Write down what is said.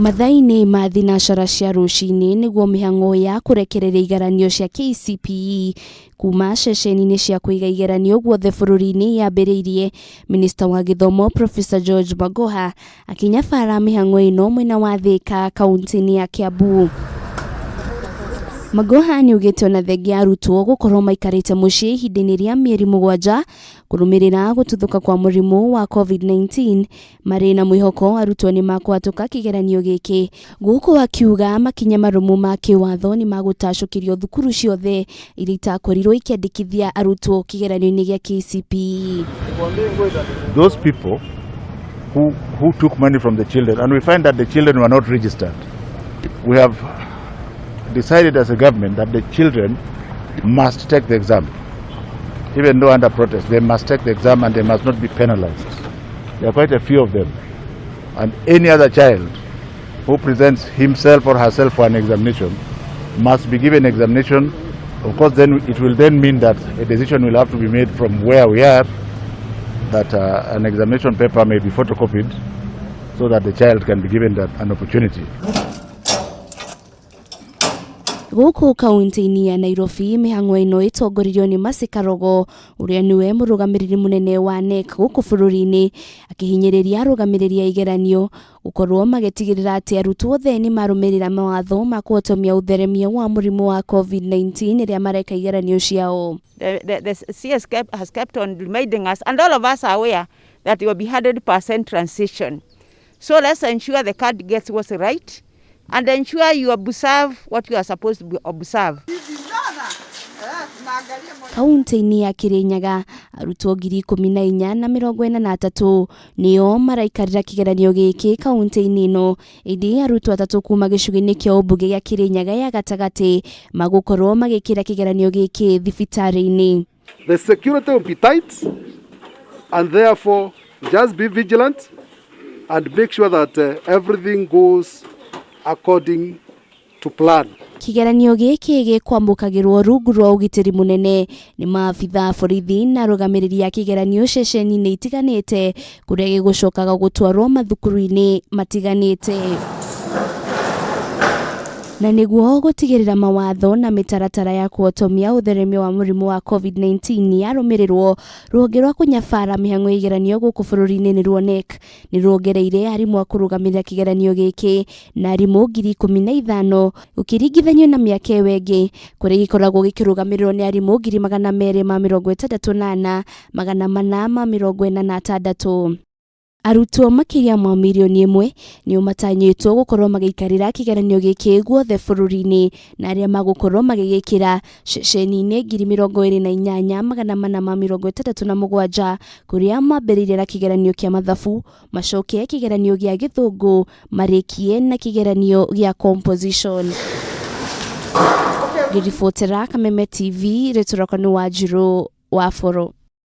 Mathaa-inĩ ma thinacara cia rũcinĩ nĩguo mĩhang'o ya kũrekereria igaranio cia KCPE kuma ceceni-inĩ cia kũiga igeranio guothe bũrũri-inĩ yambĩrĩirie. Minista wa gĩthomo Professor George Magoha akĩnyabara mĩhang'o ĩno mwena wa Thika kaunti-inĩ ya Kiambu. Magoha nĩaugĩte ona thengia arutwo gũkorwo maikarĩte mũciĩ ihinda-inĩ rĩa mĩeri mũgwanja kũrũmĩrĩra gũtuthũka kwa mũrimũ wa COVID-19 marĩ na mwĩhoko arutwo nĩ makũhatũka kĩgeranio gĩkĩ. Gũkũ akiuga makinya marũmu ma kĩwatho nĩ magũtacũkĩrio thukuru ciothe iria itakorirwo ikĩandĩkithia arutwo kĩgeranio-inĩ gĩa KCPE. Those people who took money from the children, and we find that the children were not registered. We have decided as a government that the children must take the exam. Even though under protest, they must take the exam and they must not be penalized. There are quite a few of them. And any other child who presents himself or herself for an examination must be given examination. Of course, then it will then mean that a decision will have to be made from where we are, that an examination paper may be photocopied so that the child can be given that an opportunity. Gũkũ kaunti-inĩ ya Nairobi mĩhang'o ĩno ĩtongoririo nĩ Mercy Karogo ũrĩa nĩwe mũrũgamĩrĩri mũnene wa KNEC gũkũ bũrũri-inĩ akĩhinyĩrĩria arũgamĩrĩri a igeranio gũkorwo magĩtigĩrĩra atĩ arutwo othe nĩ marũmĩrĩra mawatho ma kũhotomia ũtheremia wa mũrimũ wa COVID-19 rĩrĩa mareka igeranio ciao. The CS has kept on reminding us, and all of us are aware that it will be 100% transition. So let's ensure the card gets what's right and ensure you observe what you are supposed to observe. Kaunti-inĩ ya Kirinyaga arutwo 14,043 nĩo maraikarĩra kĩgeranio gĩkĩ kaunti-inĩ ĩno, ĩndĩ arutwo atatũ kuma gĩcunjĩ-inĩ kĩa ũmbunge gĩa Kirinyaga ya gatagatĩ magũkorwo magĩkĩra kĩgeranio gĩkĩ thibitarĩ-inĩ. The security will be tight, and therefore just be vigilant and make sure that everything goes according to plan. Kĩgeranio gĩkĩ gĩkwamũkagĩrwo rungu rwa ũgitĩri mũnene nĩ maabitha a borithi na arũgamĩrĩri a kĩgeranio ceceni-inĩ itiganĩte kũrĩa gĩgũcokaga gũtwarwo mathukuru-inĩ matiganĩte. Na nĩguo gũtigĩrĩra mawatho na mĩtaratara ya kũhotomia ũtheremia wa mũrimũ wa COVID-19 yarũmĩrĩrwo, rũhonge rwa kũnyabara mĩhang'o ya igeranio gũkũ bũrũri-inĩ nĩruo KNEC nĩ ruongereire arimũ a kũrũgamĩrĩra kĩgeranio gĩkĩ na arimũ 15,000 gũkĩringithanio na mĩaka ĩyo ĩngĩ kũrĩa gĩkoragwo gĩkĩrũgamĩrĩrwo nĩ arimũ 264,446. Arutwo makĩria ma mirioni 1 nĩo matanyĩtwo gũkorwo magĩikarĩra kĩgeranio gĩkĩ guothe bũrũri-inĩ na arĩa magũkorwo magĩgĩkĩra ceceni-inĩ 28,467 kũrĩa mambĩrĩirie na kĩgeranio kĩa mathabu, macoke kĩgeranio gĩa gĩthũngũ, marĩkie na kĩgeranio gĩa composition. Ngĩribotera Kameme TV, rĩtwa rĩakwa nĩ Wanjirũ wa Boro.